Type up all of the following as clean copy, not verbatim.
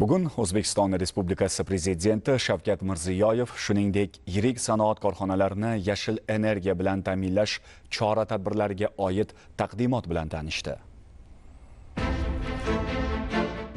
Bugun O'zbekiston Respublikasi Prezidenti Shavkat Mirziyoyev, shuningdek, yirik sanoat korxonalarini yashil energiya bilan ta'minlash chora-tadbirlariga oid taqdimot bilan tanishdi.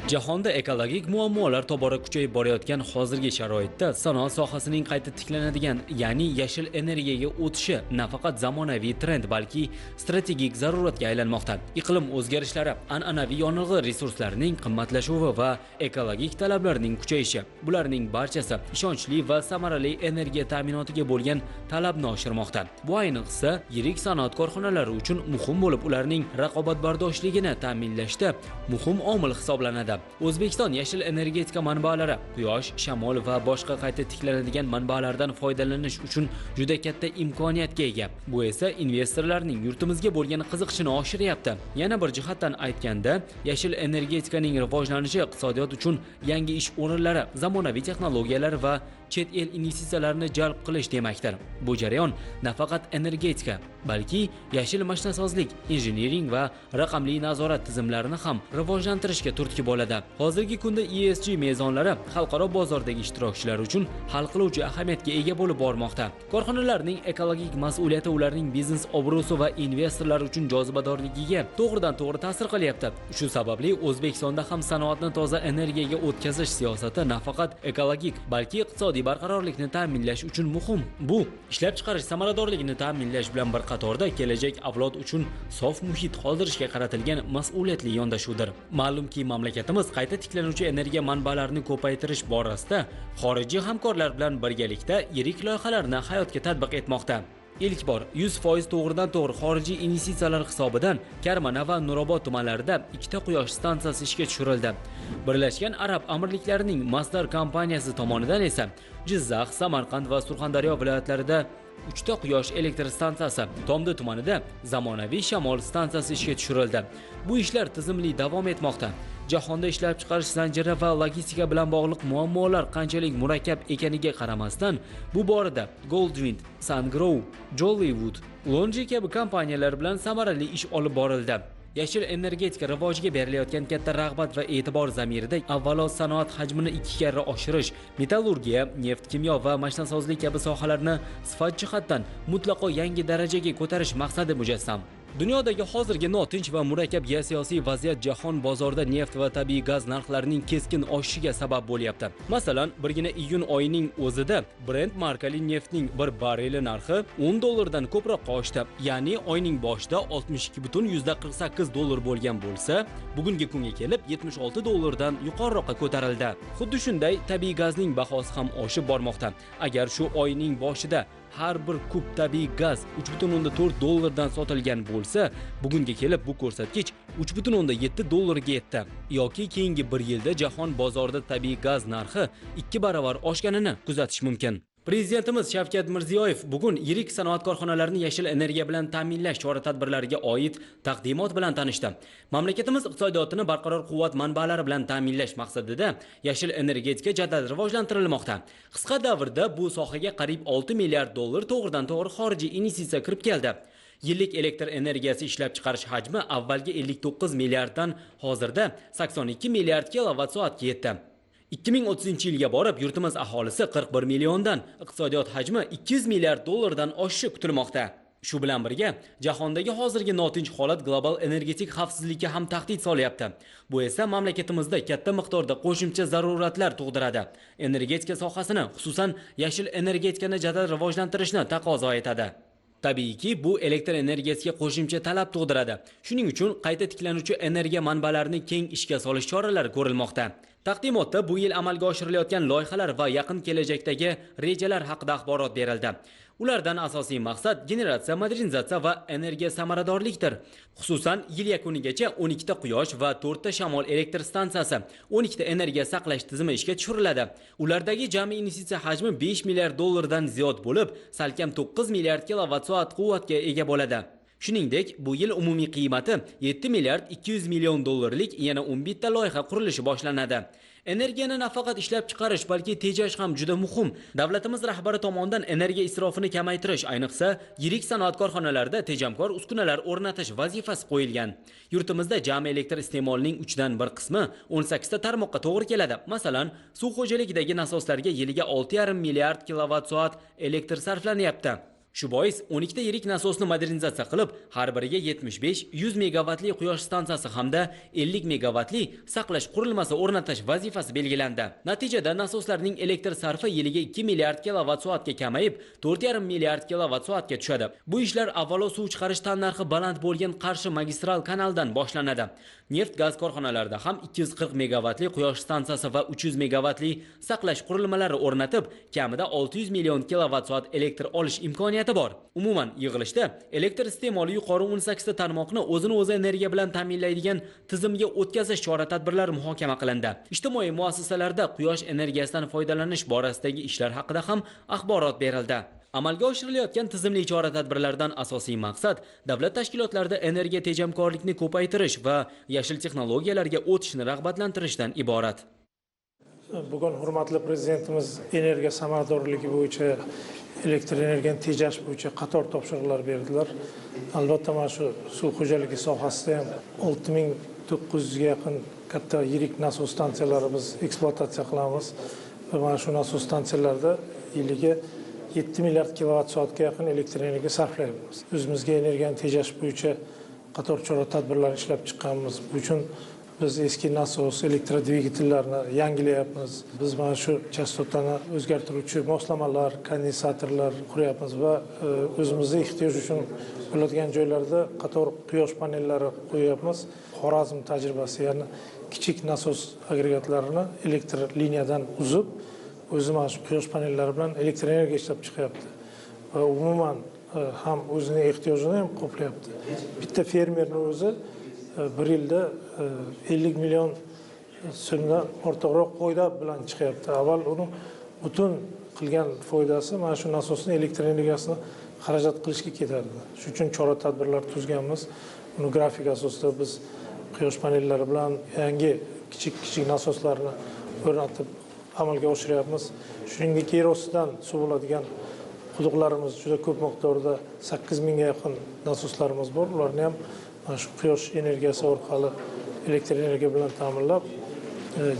Jahonda ekologik muammolar tobora kuchayib borayotgan hozirgi sharoitda sanoat sohasining qayta tiklanadigan, ya'ni yashil energiyaga o'tishi nafaqat zamonaviy trend, balki strategik zaruratga aylanmoqda. Iqlim o'zgarishlari, an'anaviy yonilg'i resurslarining qimmatlashuvi va ekologik talablarning kuchayishi, bularning barchasi ishonchli va samarali energiya ta'minotiga bo'lgan talabni oshirmoqda. Bu ayniqsa yirik sanoat korxonalari uchun muhim bo'lib, ularning raqobatbardoshligini ta'minlashda muhim omil hisoblanadi. O'zbekiston yashil energetika manbalari, quyosh, shamol va boshqa qayta tiklanadigan manbalardan foydalanish uchun juda katta imkoniyatga ega. Bu esa investorlarning yurtimizga bo'lgan qiziqishini oshiryapti. Yana bir jihatdan aytganda, yashil energetikaning rivojlanishi iqtisodiyot uchun yangi ish o'rinlari, zamonaviy texnologiyalar va chet el investitsiyalarini jalb qilish demakdir. Bu jarayon nafaqat energetika, balki yashil mashinasozlik, injiniring va raqamli nazorat tizimlarini ham rivojlantirishga turtki bo'ladi. Hozirgi kunda ESG mezonlari xalqaro bozordagi ishtirokchilar uchun hal qiluvchi ahamiyatga ega bo'lib bormoqda. Korxonalarning ekologik mas'uliyati ularning biznes obro'si va investorlar uchun jozibadorligiga to'g'ridan-to'g'ri ta'sir qilyapti. Shu sababli O'zbekistonda ham sanoatni toza energiyaga o'tkazish siyosati nafaqat ekologik, balki iqtisodiy barqarorlikni ta'minlash uchun muhim. Bu ishlab chiqarish samaradorligini ta'minlash bilan bir qatorda kelajak avlod uchun sof muhit qoldirishga qaratilgan mas'uliyatli yondashuvdir. Ma'lumki, mamlakatimiz qayta tiklanuvchi energiya manbalarini ko'paytirish borasida xorijiy hamkorlar bilan birgalikda yirik loyihalarni hayotga tatbiq etmoqda. Ilk bor 100% to'g'ridan to'g'ri xorijiy investitsiyalar hisobidan Karmana va Nurobod tumanlarida ikkita quyosh stansiyasi ishga tushirildi. Birlashgan Arab Amirliklarining Masdar kompaniyasi tomonidan esa Jizzax, Samarqand va Surxondaryo viloyatlarida 3 ta quyosh elektr stansiyasi, Tomdi tumanida zamonaviy shamol stansiyasi ishga tushirildi. Bu ishlar tizimli davom etmoqda. Jahonda ishlab chiqarish zanjiri va logistika bilan bog'liq muammolar qanchalik murakkab ekaniga qaramasdan, bu borada Goldwind, Sungrow, Jolywood, Longi kabi kompaniyalar bilan samarali ish olib borildi. Yashil energetika rivojiga berilayotgan katta rag'bat va e'tibor zamirida avvalo sanoat hajmini 2 karra oshirish, metallurgiya, neft, kimyo va mashinasozlik kabi sohalarni sifat jihatdan mutlaqo yangi darajaga ko'tarish maqsadi mujassam. Dunyodagi hozirgi notinch va murakkab geosiyosiy vaziyat jahon bozorida neft va tabiiy gaz narxlarining keskin oshishiga sabab bo'lyapti. Masalan, birgina iyun oyining o'zida Brent markali neftning bir barreli narxi 10 dollardan ko'proqqa oshdi. Ya'ni oyning boshida 62,48 dollar bo'lgan bo'lsa, bugungi kunga kelib 76 dollardan yuqoriroqqa ko'tarildi. Xuddi shunday tabiiy gazning bahosi ham oshib bormoqda. Agar shu oyning boshida har bir kub tabiiy gaz 3,4 dollardan sotilgan bo'lsa, bugunga kelib bu ko'rsatkich 3,7 dollarga yetdi. Yoki keyingi bir yilda jahon bozorida tabiiy gaz narxi 2 barobar oshganini kuzatish mumkin. Prezidentimiz Shavkat Mirziyoyev bugun yirik sanoat korxonalarini yashil energiya bilan ta'minlash chora-tadbirlariga oid taqdimot bilan tanishdi. Mamlakatimiz iqtisodiyotini barqaror quvvat manbalari bilan ta'minlash maqsadida yashil energetika jadal rivojlantirilmoqda. Qisqa davrda bu sohaga qariyb 6 milliard dollar to'g'ridan-to'g'ri xorijiy investitsiya kirib keldi. Yillik elektr energiyasi ishlab chiqarish hajmi avvalgi 59 milliarddan hozirda 82 milliard kilovat soatga yetdi. 2030-yilga borib yurtimiz aholisi 41 milliondan, iqtisodiyot hajmi 200 milliard dollardan oshishi kutilmoqda. Shu bilan birga, jahondagi hozirgi notinch holat global energetik xavfsizlikka ham tahdid solyapti. Bu esa mamlakatimizda katta miqdorda qo'shimcha zaruratlar tug'diradi. Energetika sohasini, xususan yashil energetikani jadal rivojlantirishni taqozo etadi. Tabiiyki, bu elektr energiyasiga qo'shimcha talab tug'diradi. Shuning uchun qayta tiklanuvchi energiya manbalarini keng ishga solish choralari ko'rilmoqda. Taqdimotda bu yil amalga oshirilayotgan loyihalar va yaqin kelajakdagi rejalar haqida axborot berildi. Ulardan asosiy maqsad generatsiya, modernizatsiya va energiya samaradorlikdir. Xususan, yil yakunigacha 12 ta quyosh va 4 ta shamol elektr stansiyasi, 12 ta energiya saqlash tizimi ishga tushiriladi. Ulardagi jami investitsiya hajmi 5 milliard dollardan ziyod bo'lib, salkam 9 milliard kilovat soat quvvatga ega bo'ladi. Shuningdek, bu yil umumiy qiymati 7 milliard 200 million dollarlik yana 11 ta loyiha qurilishi boshlanadi. Energiyani nafaqat ishlab chiqarish, balki tejash ham juda muhim. Davlatimiz rahbari tomonidan energiya isrofini kamaytirish, ayniqsa yirik sanoat korxonalarida tejamkor uskunalar o'rnatish vazifasi qo'yilgan. Yurtimizda jami elektr iste'molining 1/3 qismi 18 ta tarmoqqa to'g'ri keladi. Masalan, suv xo'jaligidagi nasoslarga yiliga 6,5 milliard kilovat soat elektr sarflanyapti. Shu bois 12 ta yirik nasosni modernizatsiya qilib, har biriga 75-100 megavatli quyosh stansiyasi hamda 50 megavatli saqlash qurilmasi o'rnatish vazifasi belgilandi. Natijada nasoslarning elektr sarfi yiliga 2 milliard kilovat soatga kamayib, 4,5 milliard kilovat soatga tushadi. Bu ishlar avvalo suv chiqarish tannarxi baland bo'lgan Qarshi magistral kanaldan boshlanadi. Neft gaz korxonalarida ham 240 megavatli quyosh stansiyasi va 300 megavatli saqlash qurilmalari o'rnatib, kamida 600 million kilovat soat elektr olish imkoniyati bor. Umuman, yig'ilishda elektr iste'moli yuqori 18 ta tarmoqni o'zini o'zi energiya bilan ta'minlaydigan tizimga o'tkazish chora-tadbirlari muhokama qilindi. Ijtimoiy muassasalarda quyosh energiyasidan foydalanish borasidagi ishlar haqida ham axborot berildi. Amalga oshirilayotgan tizimli chora-tadbirlardan asosiy maqsad davlat tashkilotlarida energiya tejamkorlikni ko'paytirish va yashil texnologiyalarga o'tishni rag'batlantirishdan iborat. Bugun hurmatli prezidentimiz energiya samaradorligi bo'yicha, elektr energiyani tejash bo'yicha qator topshiriqlar berdilar. Albatta, mana shu suv xo'jaligi sohasida ham 6900 ga yaqin katta yirik nasos stansiyalari biz ekspluatatsiya qilamiz va mana shu nasos stansiyalarda yiliga 7 milliard kilovat soatga yaqin elektr energiya sarflaymiz. O'zimizga energiyani tejash bo'yicha qator chora-tadbirlar ishlab chiqqanmiz. Bu uchun biz eski nasos elektrodvigatellarni yangilayapmiz. Biz mana shu chastotani o'zgartiruvchi moslamalar, kondensatorlar quryapmiz va o'zimizning ehtiyoj uchun bo'ladigan joylarda qator quyosh panellari qo'yyapmiz. Xorazm tajribasi, ya'ni kichik nasos agregatlarini elektr liniyadan uzib, o'zi mana shu quyosh panellari bilan elektr energiya ishlab chiqyapti va umuman ham o'zining ehtiyojini ham qoplayapti. Bitta fermerning o'zi bir yilda 50 million so'mdan ortiqroq foyda bilan chiqyapti. Avval uni butun qilgan foydasi mana shu nasosni elektr energiyasini xarajat qilishga ketardi. Shuning uchun chora-tadbirlar tuzganmiz. Uni grafik asosida biz quyosh panellari bilan yangi kichik-kichik nasoslarni o'rnatib amalga oshiryapmiz. Shuningdek, yer ostidan suv oladigan quduqlarimiz juda ko'p miqdorda, 8000 ga yaqin nasoslarimiz bor. Ularni ham mana shu quyosh energiyasi orqali elektr energiya bilan ta'minlab,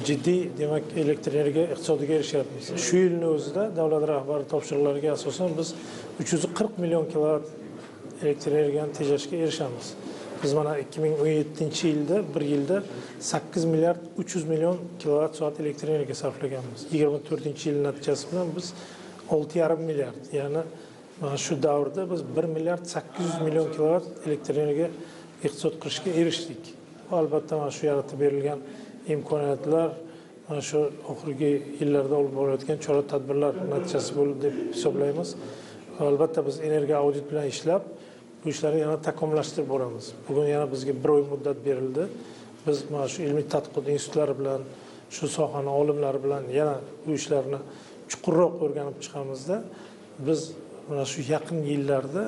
jiddiy, demak, elektr energiya iqtisodiga erishyapmiz. Shu yilning o'zida davlat rahbari topshiriqlariga asosan biz 340 million kilovat elektr energiyani tejashga erishamiz. Biz mana 2017-yilda bir yilda 8 milliard 300 million kilovat soat elektr energiya sarflaganmiz. 24-yil natijasi bilan biz 6,5 milliard, ya'ni mana shu davrda biz 1 milliard 800 million kilovat elektr energiya iqtisod qilishga erishdik. Bu albatta mana shu yaratib berilgan imkoniyatlar, mana shu oxirgi yillarda olib borilayotgan chora-tadbirlar natijasi bo'ldi deb hisoblaymiz. Va albatta biz energiya audit bilan ishlab, bu ishlarni yana takomillashtirib boramiz. Bugun yana bizga bir oy muddat berildi. Biz mana shu ilmiy tadqiqot institutlari bilan, shu sohani olimlari bilan yana bu ishlarni chuqurroq o'rganib chiqamizda, biz mana shu yaqin yillarda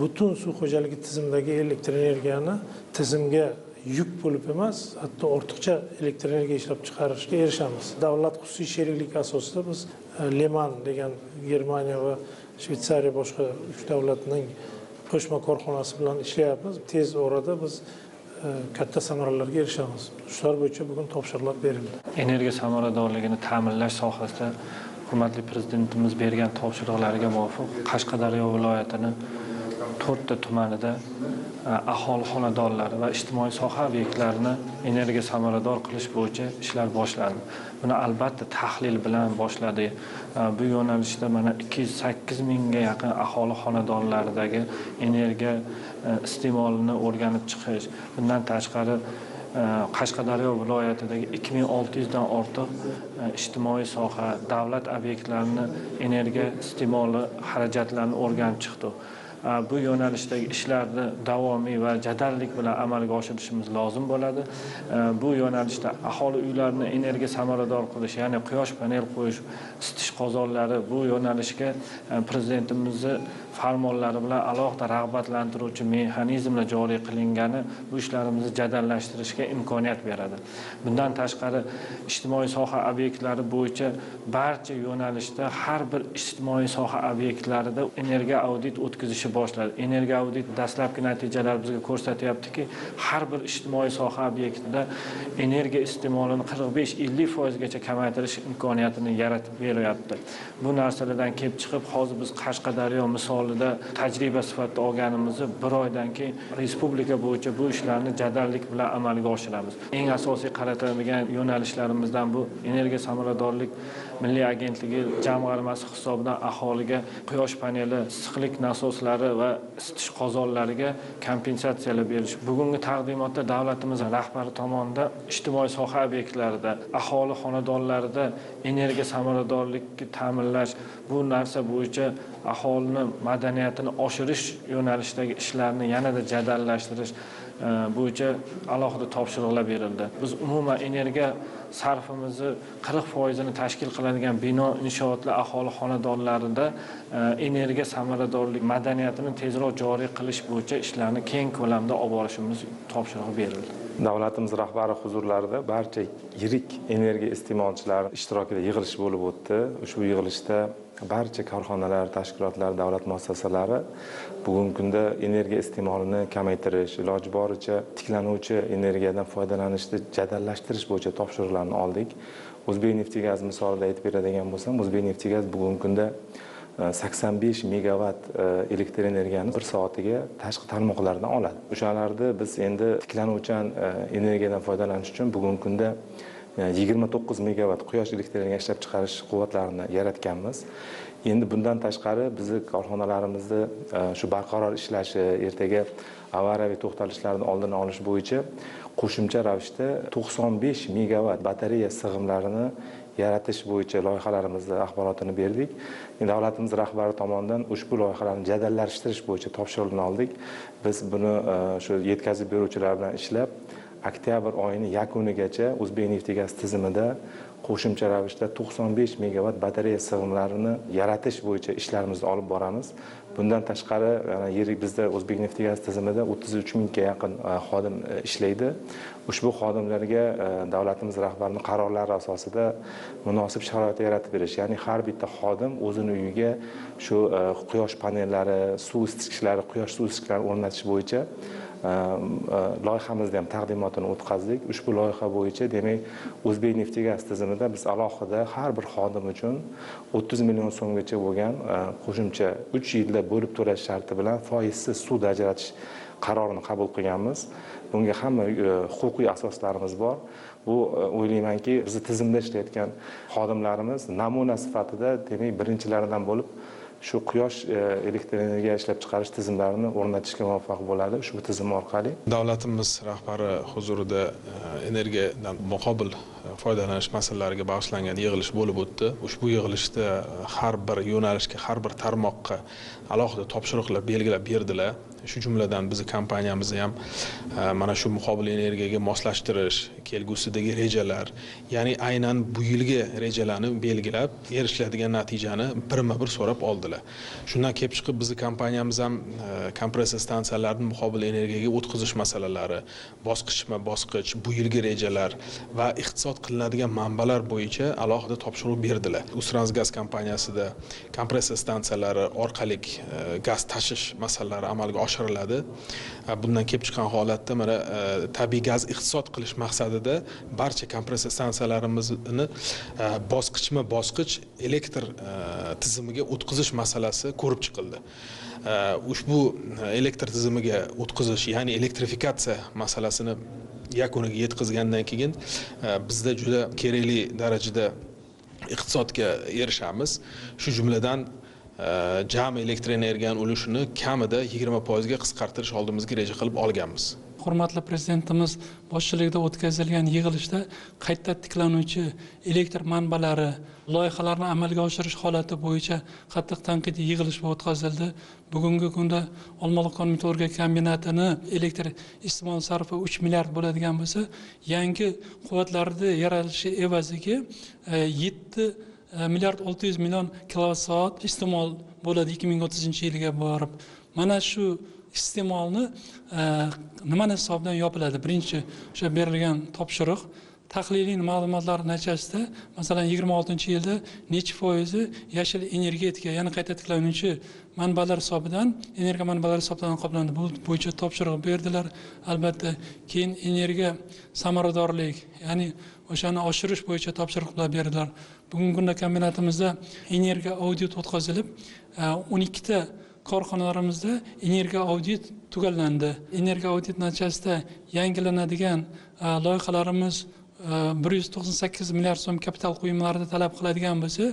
butun suv xo'jaligi tizimidagi elektr energiyani tizimga yuk bo'lib emas, hatto ortiqcha elektr energiya ishlab chiqarishga erishamiz. Davlat xususiy sheriklik asosida biz Leman degan Germaniya va Shvetsariya boshqa 3 davlatning qo'shma korxonasi bilan ishlayapmiz. Tez orada biz katta samaralarga erishamiz. Shular bo'yicha bugun topshiriqlar berildi. Energiya samaradorligini ta'minlash sohasida hurmatli prezidentimiz bergan topshiriqlarga muvofiq Qashqadaryo viloyatini 4 ta tumanida aholi xonadonlari va ijtimoiy soha obyektlarini energiya samarador qilish bo'yicha ishlar boshlandi. Buni albatta tahlil bilan boshladik. Bu yo'nalishda mana 208 mingga yaqin aholi xonadonlaridagi energiya iste'molini o'rganib chiqish, bundan tashqari Qashqadaryo viloyatidagi 2600 dan ortiq ijtimoiy soha, davlat obyektlarini energiya iste'moli xarajatlarini o'rganib chiqdik. Bu yo'nalishdagi ishlarni davomiy va jadallik bilan amalga oshirishimiz lozim bo'ladi. Bu yo'nalishda aholi uylarini energiya samarador qilish, ya'ni quyosh panel qo'yish, isitish qozonlari, bu yo'nalishga Prezidentimizning farmonlari bilan alohida rag'batlantiruvchi mexanizmlar joriy qilingani bu ishlarimizni jadallashtirishga imkoniyat beradi. Bundan tashqari ijtimoiy soha obyektlari bo'yicha barcha yo'nalishda har bir ijtimoiy soha obyektlarida energiya audit o'tkazishi boshladi. Energiya audit dastlabki natijalar bizga ko'rsatyaptiki, har bir ijtimoiy soha obyektida energiya iste'molini 45-50% gacha kamaytirish imkoniyatini yaratib beryapti. Bu narsalardan kelib chiqib, hozir biz Qashqadaryo misolida tajriba sifatida olganimizni bir oydan keyin respublika bo'yicha bu ishlarni jadallik bilan amalga oshiramiz. Eng asosiy qaratadigan yo'nalishlarimizdan bu energiya samaradorlik milliy agentligi jamg'armasi hisobidan aholiga quyosh paneli, issiqlik nasoslari va isitish qozonlariga kompensatsiyalar berish. Bugungi taqdimotda davlatimiz rahbari tomonidan ijtimoiy soha obyektlarida, aholi xonadonlarida energiya samaradorlikni ta'minlash, bu narsa bo'yicha aholini madaniyatini oshirish yo'nalishidagi ishlarni yanada jadallashtirish bo'yicha alohida topshiriqlar berildi. Biz umuman energiya sarfimizni 40% tashkil qiladigan bino inshootlar aholi xonadonlarida energiya samaradorlik madaniyatini tezroq joriy qilish bo'yicha ishlarni keng ko'lamda olib borishimiz topshirig'i berildi. Davlatimiz rahbari huzurlarida barcha yirik energiya iste'molchilari ishtirokida yig'ilish bo'lib o'tdi. Ushbu yig'ilishda barcha korxonalar, tashkilotlar, davlat muassasalari bugungi kunda energiya iste'molini kamaytirish, iloji boricha tiklanuvchi energiyadan foydalanishni jadallashtirish bo'yicha topshiriqlarni oldik. O'zbekneftgaz misolida aytib beradigan bo'lsam, O'zbekneftgaz bugungi kunda 85 megavatt elektr energiyani bir soatiga tashqi tarmoqlardan oladi. O'shalarni biz endi tiklanuvchan energiyadan foydalanish uchun bugungi kunda 29 megavatt quyosh elektr energiya ishlab chiqarish quvvatlarini yaratganmiz. Endi bundan tashqari bizni korxonalarimizni shu barqaror ishlashi, ertaga avariyaviy to'xtalishlarni oldini olish bo'yicha qo'shimcha ravishda 95 megavatt batareya sig'imlarini yaratish bo'yicha loyihalarimizni axborotini berdik. Davlatimiz rahbari tomonidan ushbu loyihalarni jadallashtirish bo'yicha topshiriqni oldik. Biz buni shu yetkazib beruvchilar bilan ishlab, oktyabr oyining yakunigacha O'zbekneftgaz tizimida qo'shimcha ravishda 95 megavatt batareya sig'imlarini yaratish bo'yicha ishlarimizni olib boramiz. Bundan tashqari, yana bizda O'zbekneftgaz tizimida 33 mingga yaqin xodim ishlaydi. Ushbu xodimlarga davlatimiz rahbarining qarorlari asosida munosib sharoit yaratib berish, ya'ni har bitta xodim o'zini uyiga shu quyosh panellari, suv isitgichlari, quyosh suv isitgichlarini o'rnatish bo'yicha loyihamizda ham taqdimotini o'tkazdik. Ushbu loyiha bo'yicha, demak, O'zbekneftgaz tizimida biz alohida har bir xodim uchun 30 million so'mgacha bo'lgan qo'shimcha 3 yilda bo'lib to'lash sharti bilan foizsiz sud ajratish qarorini qabul qilganmiz. Bunga hamma huquqiy asoslarimiz bor. Bu o'ylaymanki, bizni tizimda ishlayotgan xodimlarimiz namuna sifatida, demak, birinchilardan bo'lib shu quyosh elektr energiya ishlab chiqarish tizimlarini o'rnatishga muvaffaq bo'ladi ushbu tizim orqali. Davlatimiz rahbari huzurida energiyadan muqobil foydalanish masalalariga bag'ishlangan yig'ilish bo'lib o'tdi. Ushbu yig'ilishda har bir yo'nalishga, har bir tarmoqqa alohida topshiriqlar belgilab berdilar. Shu jumladan bizni kompaniyamizni ham mana shu muqobil energiyaga moslashtirish, kelgusidagi rejalar, ya'ni aynan bu yilgi rejalarni belgilab, erishiladigan natijani birma-bir so'rab oldilar. Shundan kelib chiqib bizni kompaniyamiz ham kompressor stansiyalarini muqobil energiyaga o'tkazish masalalari, bosqichma-bosqich bu yilgi rejalar va iqtisod qilinadigan manbalar bo'yicha alohida topshiriq berdilar. Uztransgaz kompaniyasida kompressor stansiyalari orqali gaz tashish masalalari amalga oshiriladi. Bundan kelib chiqqan holatda mana tabiiy gaz iqtisod qilish maqsadida barcha kompressor stansiyalarimizni bosqichma-bosqich elektr tizimiga o'tkazish masalasi ko'rib chiqildi. Ushbu elektr tizimiga o'tkazish, ya'ni elektrifikatsiya masalasini yakuniga yetkazgandan keyin bizda juda kerakli darajada iqtisodga erishamiz. Shu jumladan jami elektr energiyaning ulushini kamida 20% ga qisqartirish oldimizga reja qilib olganmiz. Hurmatli prezidentimiz boshchiligida o'tkazilgan yig'ilishda qayta tiklanuvchi elektr manbalari loyihalarini amalga oshirish holati bo'yicha qattiq tanqidiy yig'ilish o'tkazildi. Bugungi kunda Olmaliq kon metallurgiya kombinatini elektr iste'mol sarfi 3 milliard bo'ladigan bo'lsa, yangi quvvatlarni yaratilishi evaziga 7 milliard 600 million kilovat soat iste'mol bo'ladi 2030-yilga borib. Mana shu iste'molni nimani hisobidan yopiladi? Birinchi o'sha berilgan topshiriq tahliliy ma'lumotlar natijasida, masalan, 26-yilda necha foizi yashil energetika, ya'ni qayta tiklanuvchi manbalar hisobidan, energiya manbalari hisobidan qoplandi. Bu bo'yicha topshiriq berdilar. Albatta, keyin energiya samaradorlik, ya'ni o'shani oshirish bo'yicha topshiriqlar berdilar. Bugungi kunda kombinatimizda energiya audit o'tkazilib, 12 ta korxonalarimizda energiya audit tugallandi. Energiya audit natijasida yangilanadigan loyihalarimiz 198 milliard so'm kapital qo'yimlarni talab qiladigan bo'lsa,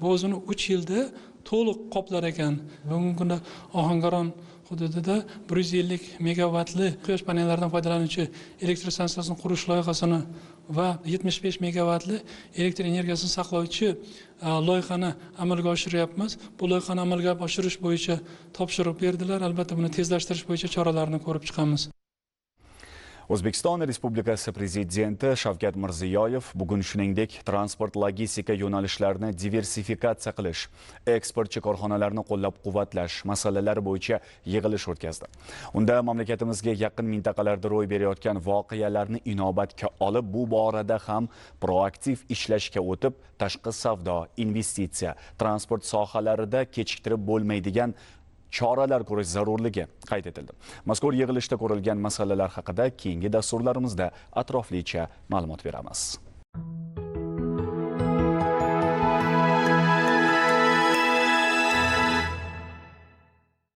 bu o'zini 3 yilda to'liq qoplar ekan. Bugungi kunda Ohangaron hududida 150 megavatli quyosh panellaridan foydalanuvchi elektr stansiyasini qurish loyihasini va 75 megavatli elektr energiyasini saqlovchi loyihani amalga oshiryapmiz. Bu loyihani amalga oshirish bo'yicha topshiriq berdilar. Albatta, buni tezlashtirish bo'yicha choralarni ko'rib chiqamiz. O'zbekiston Respublikasi Prezidenti Shavkat Mirziyoyev bugun shuningdek transport logistika yo'nalishlarini diversifikatsiya qilish, eksportchi korxonalarni qo'llab-quvvatlash masalalari bo'yicha yig'ilish o'tkazdi. Unda mamlakatimizga yaqin mintaqalarda ro'y berayotgan voqealarni inobatga olib, bu borada ham proaktiv ishlashga o'tib, tashqi savdo, investitsiya, transport sohalarida kechiktirib bo'lmaydigan choralar ko'rish zarurligi qayd etildi. Mazkur yig'ilishda ko'rilgan masalalar haqida keyingi dasturlarimizda atroflicha ma'lumot beramiz.